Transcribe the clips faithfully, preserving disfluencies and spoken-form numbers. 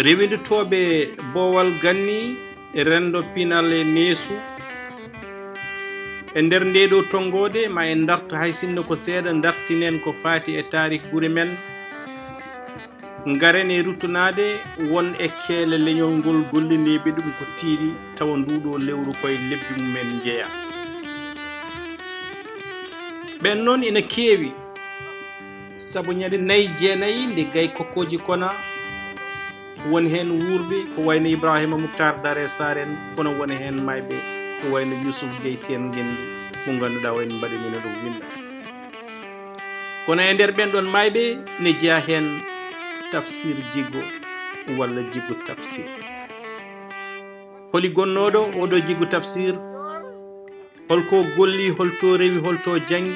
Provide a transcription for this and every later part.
Rewindotooɓe boowal ganni, renndo pinal e neesu. E nder ndee ɗoo tonngoode, ma en ndartu hay sinno ko seeɗa, ndartinen ko faati e taarik gure men. Ngaren e ruttunaade won e keele leñol ngol golliniiɓe ɗum ko tiiɗi, tawa nduu ɗoo lewru ko e lebbi mum en njeyaa. Ɓeen noon ina keewi, sabu ñande nayi jeenayi nde gay kokkooji kona, won heen wuurɓe ko wayno Ibrahima Muktar Dare Sarr en, kono won heen mayɓe ko wayno Yusuf Gey Teen Ngenndi, mo ngannduɗaa o en mbaɗaniino ɗum winndannde. Kono e nder ɓeen ɗoon mayɓe ne jeyaa heen Tafsir Jiggo walla Jiggo Tafsir. Holi gonnooɗo oo ɗoo Jiggo Tafsir? Holko golli, holto rewi, holto janngi?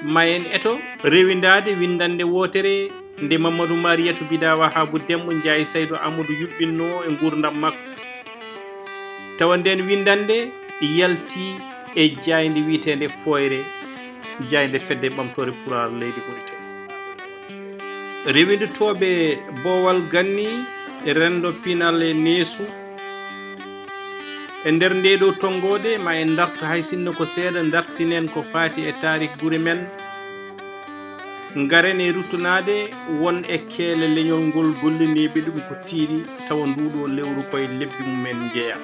Ma en eto rewindaade winndannde wootere nde Mamadou Mariyatu Bida Wahabu Dembo Njaay Saydu Amadou yuɓɓinnoo e nguurndam makko. Tawa ndeen winndannde yalti e jaaynde wiyeteende Fooyre, jaaynde Fedde Ɓamtoore Pulaar leydi Mauritanie. Rewindotooɓe boowal ganni, renndo pinal e neesu. E nder ndee ɗoo tonngoode, ma en ndartu hay sinno ko seeɗa, ndartinen ko faati e taarik gure men. Ngaren e ruttunaade won e keele leñol ngol golliniiɓe ɗum ko tiiɗi, tawa nduu ɗoo lewru ko e lebbi mum en njeyaa.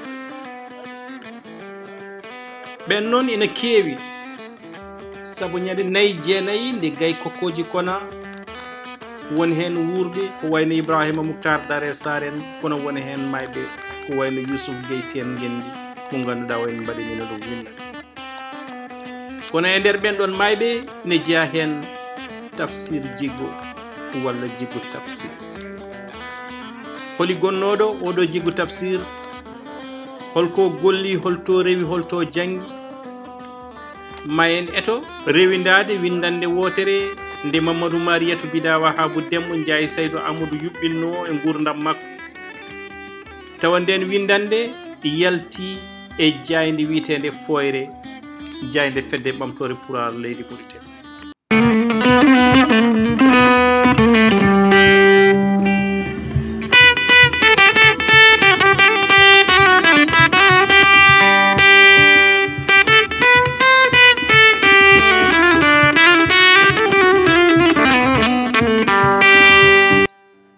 Ɓeen noon ina keewi, sabu ñande nayi jeenayi nde gay kokkooji kona, won heen wuurɓe ko wayno Ibrahima Muktar Dare Sarr en, kono won heen mayɓe ko wayno Yusuf Gey Teen Ngenndi, mo ngannduɗaa o en mbaɗaniino ɗum winndannde. Kono e nder ɓeen ɗoon mayɓe ne jeyaa heen Tafsir Jiggo walla Jiggo Tafsir. Holi gonnooɗo oo ɗoo Jiggo Tafsir? Holko golli, holto rewi, holto janngi? Ma en eto rewindaade winndannde wootere nde Mamadou Mariyatu Bida Wahabu Dembo Njaay Saydu Amadou yuɓɓinnoo e nguurndam makko. Tawa ndeen winndannde yalti e jaaynde wiyeteende Fooyre, jaaynde Fedde Ɓamtoore Pulaar leydi Mauritanie.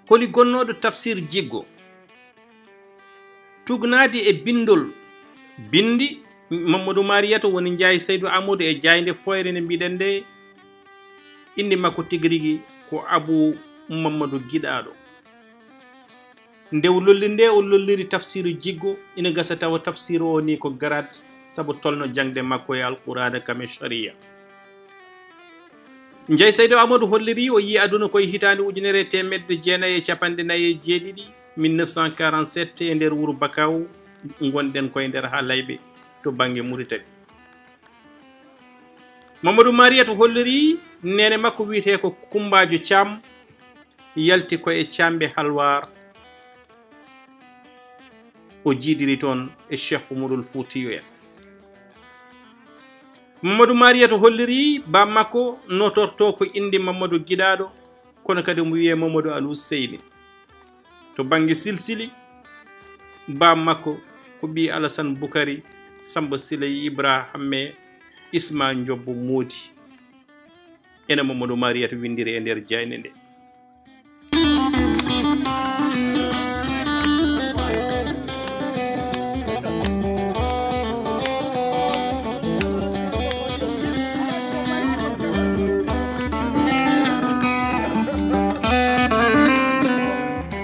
Holi gonnooɗo Tafsir Jiggo? Tugnaade e binndol, binndi Mamadou Mariyatu woni Njaay Saydu Amadou e jaaynde Fooyre nde mbiɗen nde, innde makko tigi rigi ko Abou Mamadou Giɗaaɗo. Nde o lolli nde, o lolliri Tafsiru Jiggo, ina gasa tawa Tafsiru o ni ko garaat, sabu tolno jaŋde makko e Alquraana kam e Shariya. Njaay Saydu Amadou holliri o yii aduna ko e hitaande ujunere e teemedde jeenayi e capanɗe nayi e jeeɗiɗi, mille neuf cent quarante-sept, e nder wuro Bakaw, ngonɗen ko e nder Halayɓe to bannge Muritani. Mamadou Mariyatu holliri neene makko wiyetee ko Kumbaajo Caam, yalti ko e Caamɓe Halwaar. O jiidiri toon e Cheikh Umarul Fuutiyu en. Mamadou Mariyatu holliri baam makko notorto ko innde Mamadou Giɗaaɗo, kono kadi omo wiyee Mamadou Al Husseyni. To bannge silsili, baam makko ko ɓii Alasan Bukari, Samba Siley Ibra Hamme, Isma Njobbo Moodi. Ene Mamadou Mariyatu winndiri e nder jaaynde nde.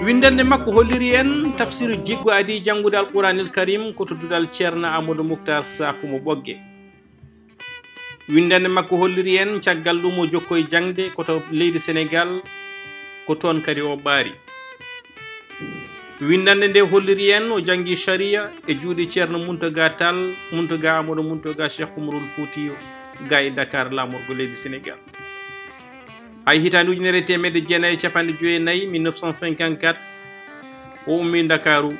Winndannde makko holliri en Tafsiru Jiggo adii janngude Alquraanil Karim ko to duɗal Ceerno Amadou Muktar Saku mo Ɓogge. Winndannde makko holliri en caggal ɗum o jokkoyi jaŋde ko to leydi Senegaal, ko toon kadi o ɓaari. Winndannde nde holliri en o janngi Shariya e juuɗe Ceerno Muntaga Tall, Muntaga Amadou Muntaga Cheikh Umarul Fuutiyu, ga e Dakar, laamorgo leydi Senegaal. Hay hitaande ujunere e teemedde jeenayi e capanɗe joyi e nayi, mille neuf cent cinquante-quatre, o ummii Ndakaaru,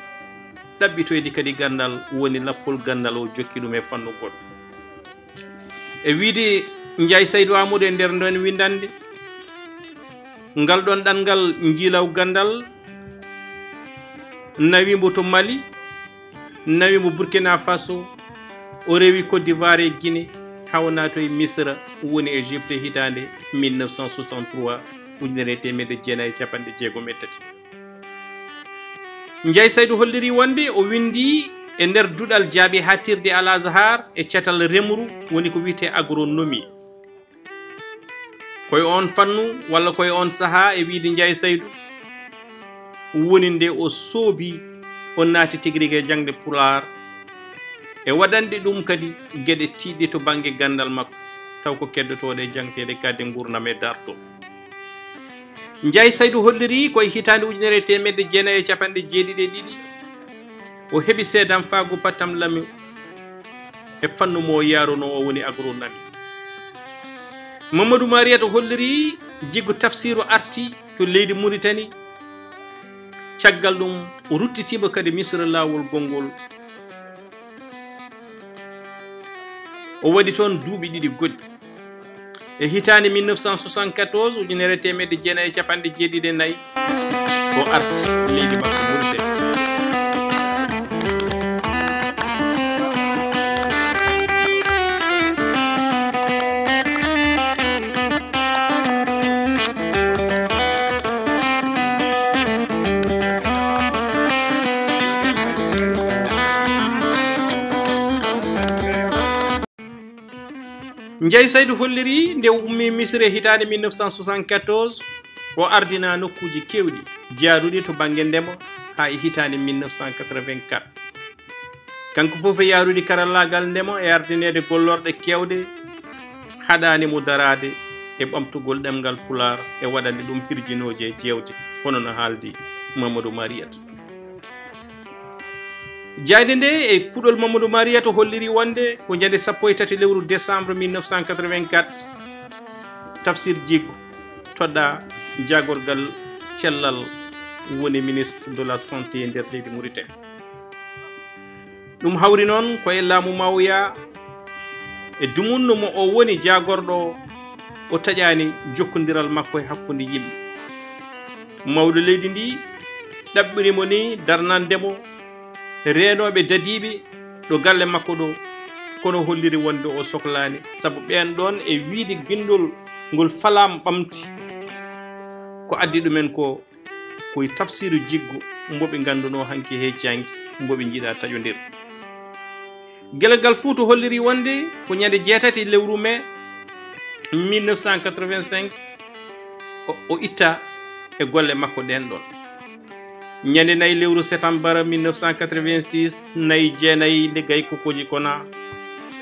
ɗaɓɓitoyde kadi ganndal, woni lappol ganndal o jokki ɗum e fannu goɗɗo. E wiyde Njaay Saydu Amadou e nder nden winndannde, ngal ɗon ɗanngal njiilaw ganndal, Nawi mbo to Mali, nawi mbo Burkina Faso, o rewi Côte d'Ivoire e Guinée, haa o naatoyi Misra, woni Égypte e hitaande mille neuf cent soixante-trois, ujunere e teemedde jeenayi e capanɗe jeegom e tati. Njaay Saydu holliri wonde o winndi e nder duɗal jaaɓi haaɗtirde Al Azhar e catal remru, woni ko wiyetee agronomie. Ko e oon fannu walla ko e oon sahaa, e wiyde Njaay Saydu, woni nde o soobii, o naati tigi rigi e jaŋde Pulaar, e waɗande ɗum kadi geɗe tiiɗɗe to bannge ganndal makko, taw ko keddotooɗe e jaŋteede kadi nguurndam e darto. Njaay Saydu holliri ko e hitaande ujunere e teemedde jeenayi e capanɗe jeeɗiɗi e ɗiɗi, o heɓi seedamfaagu Patam Lami e fannu mo o yaarunoo, o woni agronomie. Mamadou Mariyata holliri jiggu tafsiru arti to leydi Muritani. Caggal ɗum, o ruttitiima kadi Misra laawol gonngol. O waɗi toon duuɓi ɗiɗi goɗɗi. E hitaande mille neuf cent soixante-quatorze, ujunere e teemedde jeenayi e capanɗe jeeɗiɗi e nayi, o arti leydi makko Mauritanie. Njaay Saydu holliri nde o ummii Misira e hitaande mille neuf cent soixante-quatorze, o ardinaa nokkuuji keewɗi jaaruɗi to bannge ndema haa e hitaande mille neuf cent quatre-vingt-quatre. Kanko fof e yaarude karallaagal ndema e ardineede gollorɗe keewɗe, haɗaani mo daraade e ɓamtugol ɗemngal Pulaar e waɗande ɗum hirjinooje e jeewte, hono no haaldi Mamadou Mariyat. Jayde nde e kuɗol Mamadou Mariyat holliri wonde ko ñande sappo e tati lewru décembre mille neuf cent quatre-vingt-quatre, Tafsir Jiggu toɗɗaa jaagorgal cellal, woni ministre de la santé e nder leydi Mauritanie. Ɗum hawri noon ko e laamu Mawya e dumunno mo o woni jaagorɗo o, o taƴaani jokkondiral makko e hakkunde yimɓe. Mawɗo leydi ndi ɗaɓɓiri mo ni darnande mo reenooɓe dadiiɓe ɗo galle makko ɗo, kono holliri wonde o soklaani, sabu ɓeen ɗoon e wiyde binndol ngol Falam ɓamti. Ko addi ɗumen ko, ko e Tafsiru Jiggu mbo ɓe nganndunoo hanki hecci hanki, mbo ɓe njiɗaa taƴondir. Gila ngal Fuuta holliri wonde ko ñande jeetati lewru mee mille neuf cent quatre-vingt-cinq, o, o itta e golle makko ɗeen ɗoon. Ñande nayi lewru setambara mille neuf cent quatre-vingt-six, nayi jeenayi nde gaykokooji konaa,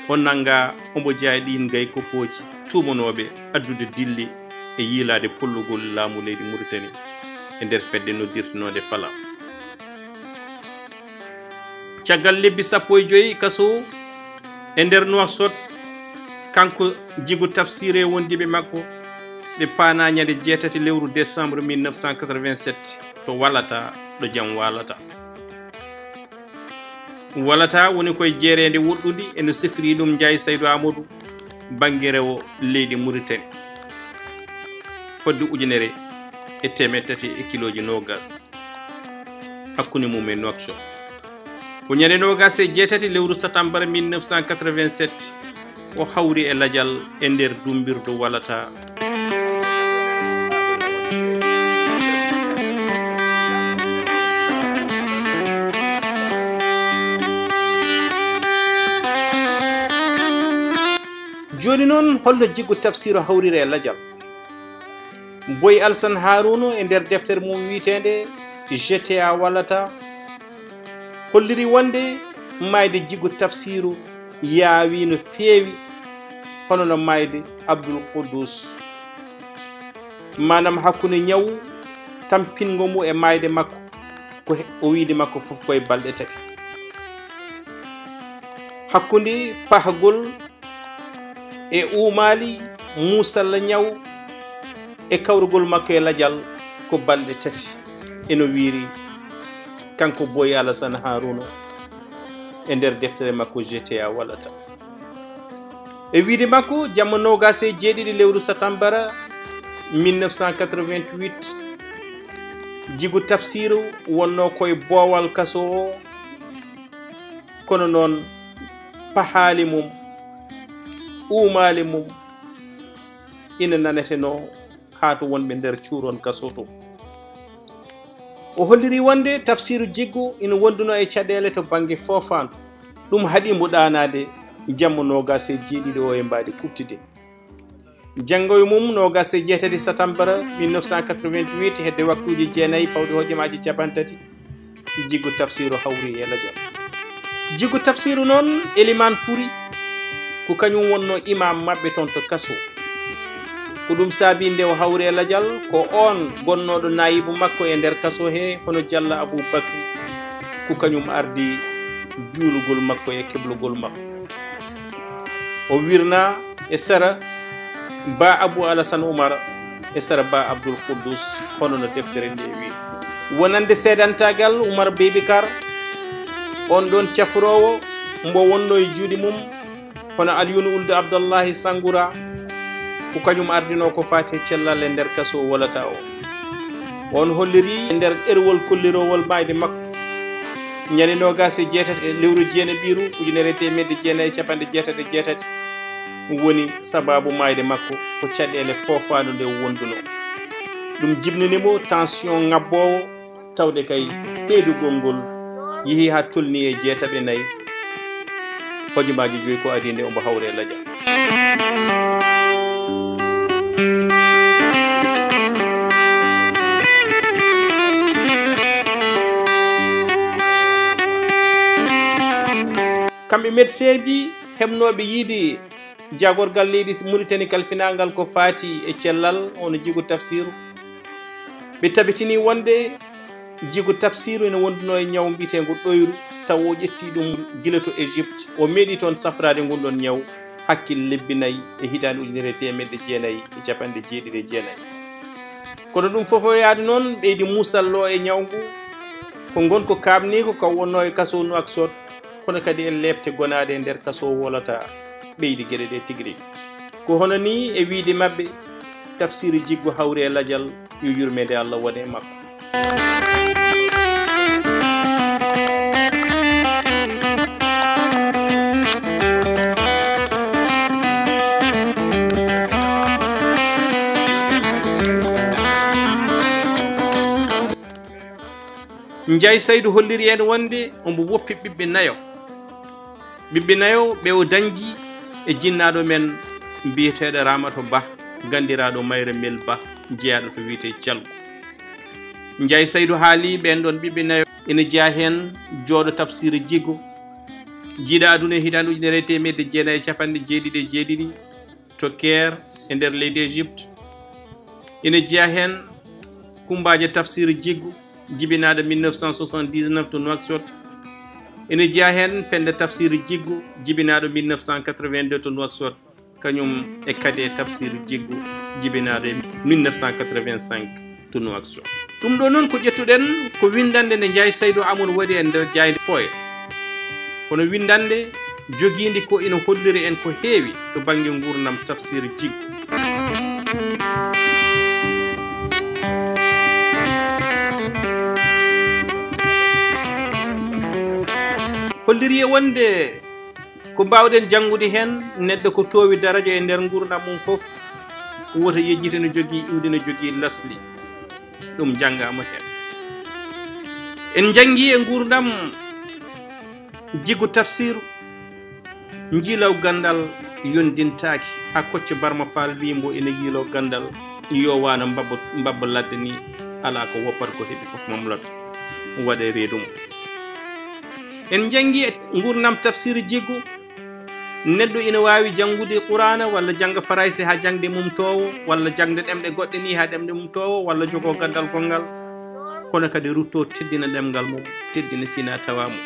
o nanngaa, omo jeyaa e ɗiin gaykokooji tuumanooɓe addude dille e yiilaade pollugol laamu leydi Mauritanie e nder fedde noddirtenoonde Falam. Caggal lebbi sappo e joy kaso e nder Nouakchott, kanko Jiggu Tafsir e wondiiɓe makko, ɓe paanaa ñande jeetati lewru décembre mille neuf cent quatre-vingt-sept to Walata, ɗo jam waalata. Walata woni koye jeereende woɗɗundi, eno sifiri ɗum Njaay Saydu Aamadu, bannge rewo leydi Mauritanie, fodde ujunere e teemeɗɗe tati e kilooji noogas, hakkunde mum e Nouakchott. Ko ñande noogas e jeetati lewru satambara mille neuf cent quatre-vingt-sept, o hawri e lajal e nder dumbirdu Walata. Jooni noon, holno Jiggu Tafsiru hawriri e lajal? Boy Alsan Haaruna e nder deftere mum wiyeteende Jeté à Walata holliri wonde maayde Jiggu Tafsiru yaawi no feewi, hono no maayde Abdul Quddus. Maanaam, hakkunde ñawu tampinngo mo e maayde makko, ko he-, o wiide makko fof ko e balɗe tati. Hakkunde pahgol e uumaali muusalla ñaw e kawrugol makko e lajal ko balɗe tati, eno wiiri kanko Boy Alassane Harouna e nder deftere makko Jeté à Walata. E wiide makko, jamma noogas e jeeɗiɗi lewru satambara mille neuf cent quatre-vingt-huit, Jigu Tafsiiru wonnoo koye boowal kasoo o, kono noon pahaali mum, uumaali mum ina nanetenoo haa to wonɓe nder cuuron kasoo to. O hollirii wonde Tafsiiru Jiggu ina wondunoo e caɗeele to bannge foofaandu. Ɗum haɗi mbo ɗaanaade jamma noogaas e jeeɗiɗi o e mbaadi kuɓtidi. Janngo e mum, noogaas e jeetati satambara mille neuf cent quatre-vingt-huit, hedde waktuuji jeenayi pawɗi hojomaaji capanɗe tati, Jiggu Tafsiiru hawri e lajal. Jiggu Tafsiiru noon, Elimaan Puri, ko kañum wonnoo imaam maɓɓe toon to kasoo. Ko ɗum saabii nde o hawri e lajal, ko oon gonnooɗo naayibu makko e nder kasoo he, hono Jalla Abuu Bakri, ko kañum ardi juulugol makko e keblugol makko. O wirnaa e sera Ba Abu Alasan Umar, e sera Ba Abdul Quddus, hono no deftere nde wiyi. Wonande seedantaagal Umar Bibikar, oon ɗoon cafroowo mbo wonnoo e juuɗe mum, hono Aliyun Uldu Abdallahi Sangura, ko kañum ardinoo ko faati e cellal e nder kasoo wolata o. On hollirii e nder ɗerewol kollirowol maayde makko, ñande noogaas e jeetati e lewru jeenaɓiru ujunere e teemedde jeenayi e capanɗe jeetati e jeetati woni sabaabu maayde makko, ko caɗeele foofaandu nde wondunoo. Ɗum jibnani mo tension ŋabboowo, tawde kay ɓeydugol ngol yehi haa tolnii e jeetaɓe nayi. Hojomaaji joyi ko adii nde omo hawri e lajal. Kamɓe medseeji heɓnooɓe yiyde jaagorgal leydi Muritani kalfinaangal ko faati e cellal, hono Jigu Tafsiiru, ɓe tabitinii wonde Jigu Tafsiiru ene wondunoo e ñaw mbiyeteengu ɗoyru, tawa o ƴetti ɗum gila to Égypte. O meeɗi toon safraade ngun ɗoon ñaw hakkil lebbi nayi e hitaande ujunere e teemedde jeenayi e capanɗe jeeɗiɗi e jeenayi. Kono ɗum fof o yaade noon, ɓeydi muusal ɗo e ñaw ngu, ko ngon ko kaaɓniiko, ko wonnoo e kasoo Nouakchott, kono kadi e leepte gonaaɗe e nder kasoo wolata, ɓeydi geɗe ɗe tigi rigi. Ko hono nii, e wiyde maɓɓe, Tafsiiru Jiggu hawri e lajal, yo yurmeende Allah won e makko. Njaay Saydu holliri en wonde omo woppi ɓiɓɓe nayo. Ɓiɓɓe nayo ɓe o dañji e jinnaaɗo men mbiyeteeɗo Ramata Bah, ganndiraaɗo Mayre Mel Bah, jeyaaɗo to wiyetee Calgu. Njaay Saydu haali ɓeen ɗoon ɓiɓɓe nayo, ina jeyaa heen Jooɗo Tafsiiru Jiggu, jiiɗo aduna e hitaande ujunere e teemedde jeenayi e capanɗe jeeɗiɗi e jeeɗiɗi to Caire e nder leydi Égypte. Ina jeyaa heen Kumbajo Tafsiiru Jiggu, jibinaaɗo mille neuf cent soixante-dix-neuf to Nouakchott. Ina jeyaa heen Penda Tafsiiru Jiggu, jibinaaɗo mille neuf cent quatre-vingt-deux to Nouakchott, kañum e Kade Tafsiiru Jiggu, jibinaaɗo e mille neuf cent quatre-vingt-cinq to Nouakchott. Ɗum ɗo noon ko ƴettuɗen ko winndannde nde Njaay Saydu Amadou waɗi e nder jaaynde Fooyre. Kono winndannde jogiinde ko ina holliri en ko heewi to bannge nguurndam Tafsiiru Jiggu. Holliri e wonde ko mbaawɗen janngude heen, neɗɗo ko toowi daraja e nder nguurndam mum fof, wota yejjit ene jogii iwdi, ene jogii lasli. Ɗum njanngaama heen. En njanngi e nguurndam Jiggu Tafsiiru, njiilaw ganndal yondintaaki, haa Kocco Barma Faal wii mbo ene yiiloo ganndal, yo waano mbabba, mbabba ladde ni, alaa ko woppata ko heɓi fof mamlata, waɗa e reedu mum. En njanngi e nguurndam Tafsiiru Jiggu, neɗɗo ina waawi janngude Quraana walla jannga Farayse haa jaŋde mum toowo, walla jaŋde ɗemɗe goɗɗe ni haa ɗemɗe mum toowo, walla jogoo ganndal gonngal. Kono kadi ruttoo teddina ɗemngal mum, teddina finaa-tawaa mum.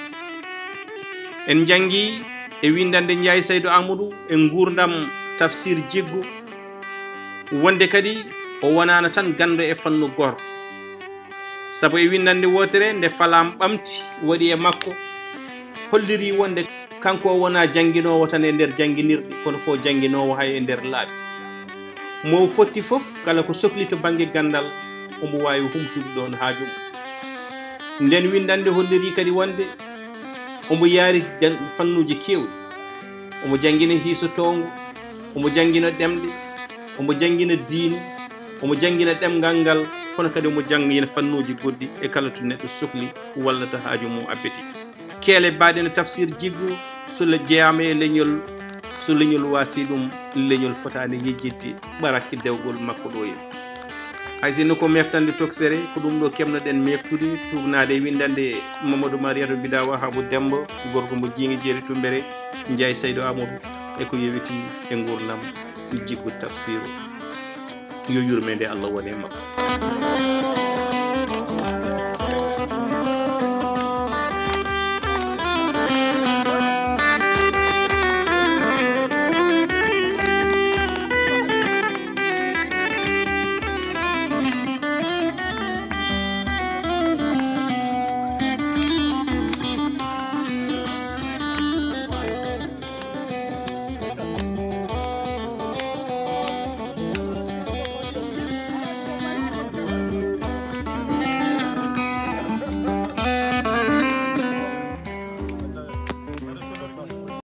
En njanngi e winndannde Njaay Saydu Aamadu e nguurndam Tafsiiru Jiggu, wonde kadi o wonaano tan ganndo e fannu gooto. Sabu e winndannde wootere nde Falaam ɓamti waɗi e makko, hollirii wonde kanko o wonaa jannginoowo tan e nder jannginirɗe, kono ko jannginoowo hay e nder laabi. Mo o fotti fof, kala ko sokli to bannge ganndal, omo waawi humtude ɗoon haaju mum. Nden winndannde hollirii kadi wonde omo yaari jan- fannuuji keewɗi. Omo janngina hiiso towngo, omo janngina ɗemɗe, omo janngina diine, omo janngina ɗemngal ngal, kono kadi omo janngina fannuuji goɗɗi e kala to neɗɗo sokli wallata haaju mum abbiti. Keele baaɗe no tafsir jiggu, so le- jeyaama e leñol, so leñol waasi ɗum, leñol fotaani yejjitde ɓarakki dewgol makko ɗo yeeso. Hay sinno ko meftande toksere, ko ɗum ɗo kemnoɗen meftude, tuugnaade e winndande Mamadou Mariatou Bida Wahabou Dembo, gorko mo Jiinge Jeeri Tumbere, Njaay Saydo Amadou, e ko yowiti e nguurndam jiggu tafsiru. Yo yurmeende Allah wone makko.